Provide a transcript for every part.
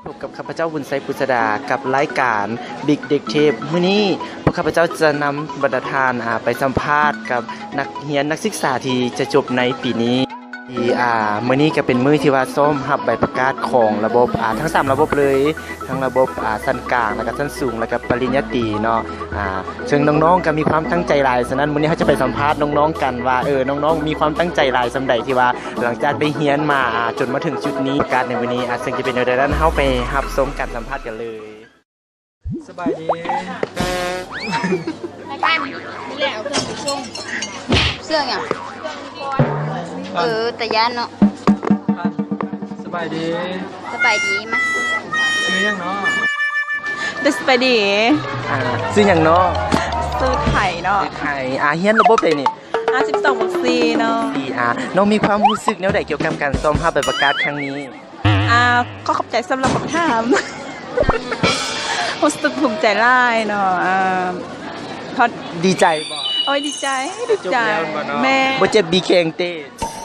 ພົບກັບຂ້າພະເຈົ້າ ບຸນໄຊ ປຸດສະດາ ກັບລາຍການ ບິກເດັກເທບ. ມື້ນີ້ພວກຂ້າພະເຈົ້າຈະນຳບັນດາທ່ານ ອາ ໄປສຳພາດກັບນັກຮຽນນັກສຶກສາທີ່ຈະຈົບໃນປີນີ້. ທີ່ ອາ ມື້ນີ້ກໍເປັນມື້ທີ່ວ່າຊ້ອມຮັບໃບປະກາດຂອງລະບົບ ອາ ທັງສາມລະບົບເລີຍ, ທັງລະບົບ ອາ ຊັ້ນກາງ ແລ້ວກໍຊັ້ນສູງ ແລ້ວກໍປະລິນຍາຕີເນາະ. ອາ ເຊິ່ງນ້ອງໆກໍມີຄວາມຕັ້ງໃຈຫຼາຍ, ສະນັ້ນມື້ນີ້ເຮົາຈະໄປສຳພາດນ້ອງໆກັນວ່າ ເອີ ນ້ອງໆມີຄວາມຕັ້ງໃຈຫຼາຍສ່ຳໃດ ທີ່ວ່າຫຼັງຈາກໄດ້ຮຽນມາ ອາ ຈົນມາເຖິງຈຸດນີ້ ປະກາດໃນມື້ນີ້. ອາ ເຊິ່ງຈະເປັນແນວໃດນັ້ນ ເຮົາໄປຮັບຊົມການສຳພາດກັນເລີຍ. ສະບາຍດີ. ໄປບ້ານນີ້ແຫຼະ ເອົາເຄື່ອງໄປສົ່ງ. ເຄື່ອງຫຍັງ? ເຄື່ອງອຸປະກອນ. ເອີ ຕາຢ້ານເນາະ. ສະບາຍດີ. ສະບາຍດີ. ມາ ຊື່ຫຍັງເນາະ? ເດີ ສະບາຍດີ. ອາ ຊື່ຫຍັງເນາະ? ຊື່ໄທເນາະ. ຊື່ໄທ. ອາ ຮຽນລະບົບໃດນີ້? ອາ ສິບສອງ ບັກສີ່ເນາະ. ອາ ນ້ອງມີຄວາມຮູ້ສຶກແນວໃດກ່ຽວກັບການຊ້ອມຮັບໃບປະກາດຄັ້ງນີ້? ອາ ຂໍຂອບໃຈສຳລັບຄຳຖາມ. ຮູ້ສຶກພູມໃຈຫຼາຍເນາະ. ອາ ເພາະ ດີໃຈບໍ່? ໂອ້ຍ ດີໃຈ ດີໃຈ. ຈົບແລ້ວແມ່ນບໍ່ເນາະ? ແມ່ນ. ບໍ່ເຈັບບີແຂ້ງເຕະ?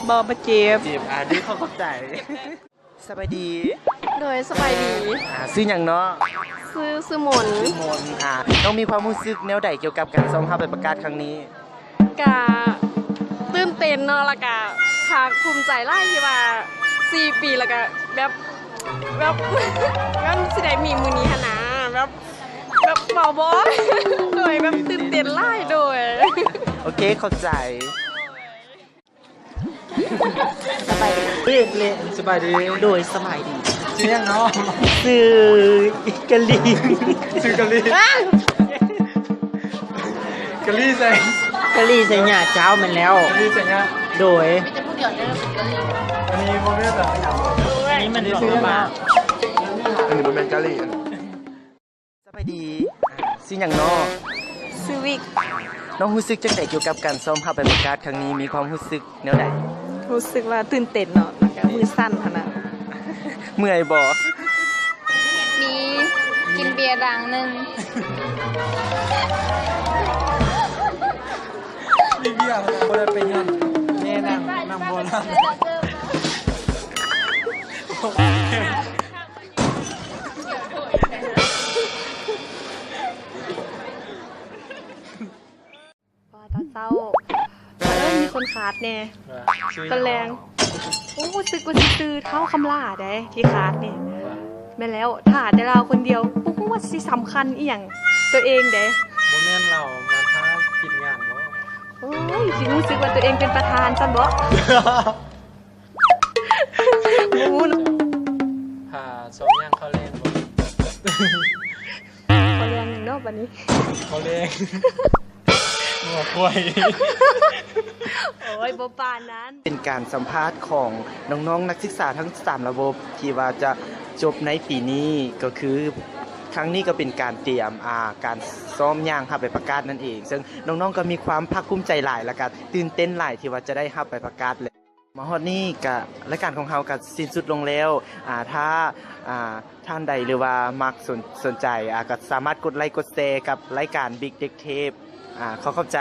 ບໍ່ ບໍ່ເຈັບ. ບໍ່ເຈັບ. ອາ ດີ ຂໍຂອບໃຈ. ສະບາຍດີ. ໂດຍ ສະບາຍດີ. ອາ ຊື່ຫຍັງເນາະ? ຊື່ ຊື່ມົນ. ຊື່ມົນ. ອາ ນ້ອງມີຄວາມຮູ້ສຶກແນວໃດກ່ຽວກັບການຊ້ອມຮັບໃບປະກາດຄັ້ງນີ້? ກະຕື່ນເຕັ້ນເນາະ ແລ້ວກະພາກພູມໃຈຫຼາຍທີ່ວ່າສີ່ປີ ແລ້ວກະແບບ ແບບ ແບບຊິໄດ້ມີມື້ນີ້ຫັ້ນນາ ແບບ ແບບເວົ້າບໍ່ອອກ. ໂດຍ ແບບຕື່ນເຕັ້ນຫຼາຍ. ໂດຍ ໂອເຄ ຂອບໃຈ. ສະບາຍດີ. ສະບາຍດີ. ໂດຍ ສະບາຍດີ. ຊື່ຫຍັງເນາະ? ຊື່ກະລີ. ຊື່ກະລີ. ກະລີໃສ? ກະລີໄຊຍະ. ເຈົ້າ ແມ່ນແລ້ວ. ກະລີໄຊຍະ. ໂດຍ. ອັນນີ້ບໍ່ແມ່ນຫວາ? ອັນນີ້ມັນຊື່ຫຍັງ? ອັນນີ້ບໍ່ແມ່ນກະລີ. ສະບາຍດີ. ອາ ຊື່ຫຍັງເນາະ? ຊື່ວິກ. ນ້ອງຮູ້ສຶກຈັ່ງໃດກ່ຽວກັບການຊ້ອມຮັບໃບປະກາດຄັ້ງນີ້? ມີຄວາມຮູ້ສຶກແນວໃດ? ຮູ້ສຶກວ່າຕື່ນເຕັ້ນເນາະ ແລ້ວກະມືສັ່ນຫັ້ນນະ. ເມື່ອຍບໍ່? ມີກິນເບຍລັງໜຶ່ງ. ມີເບຍບໍ່ໄດ້ໄປຍ້ອນແມ່ນາງ ນາງບໍ່ລະ. ວ່າຕອນເຊົ້າ ເອີ ມີຄົນຂາດແດ່. ຕອນແລງ ໂອ້ ຮູ້ສຶກວ່າຊິຊື່ທ້າວຄຳຫຼ້າໃດ ທີ່ຂາດນີ້. ແມ່ນແລ້ວ ຖ້າແຕ່ລາວຄົນດຽວ ບໍ່ຮູ້ວ່າຊິສຳຄັນອີ່ຫຍັງ ໂຕເອງເດ້. ບໍ່ແມ່ນລາວມາຖ້າຜິດງານບໍ? ໂອ້ຍ ຊິຮູ້ສຶກວ່າໂຕເອງເປັນປະທານຊັ້ນບໍ? ບໍ່ຮູ້ເນາະ. ຖ້າສອງຢ່າງເຂົ້າແລງບໍ? ເຂົ້າແລງຫຍັງເນາະບາດນີ້? ເຂົ້າແລງ ຫົວຄວາຍ. ໂອ້ຍ ບໍ່ປານນັ້ນ. ເປັນການສຳພາດຂອງນ້ອງໆນັກສຶກສາທັງສາມລະບົບ ທີ່ວ່າຈະຈົບໃນປີນີ້ ກໍຄືຄັ້ງນີ້ກໍເປັນການຕຽມ ອາ ການຊ້ອມຍ່າງຮັບໃບປະກາດນັ້ນເອງ. ເຊິ່ງນ້ອງໆກໍມີຄວາມພາກພູມໃຈຫຼາຍ ແລ້ວກໍຕື່ນເຕັ້ນຫຼາຍທີ່ວ່າຈະໄດ້ຮັບໃບປະກາດ. ມາຮອດນີ້ກະ ລາຍການຂອງເຮົາກະສິ້ນສຸດລົງແລ້ວ. ອາ ຖ້າ ອາ ທ່ານໃດ ຫຼືວ່າມັກສົນ ສົນໃຈ ອາ ກະສາມາດກົດໄລກ໌ກົດແຊກັບລາຍການ Big Deck Tape. ອາ ຂໍຂອບໃຈ.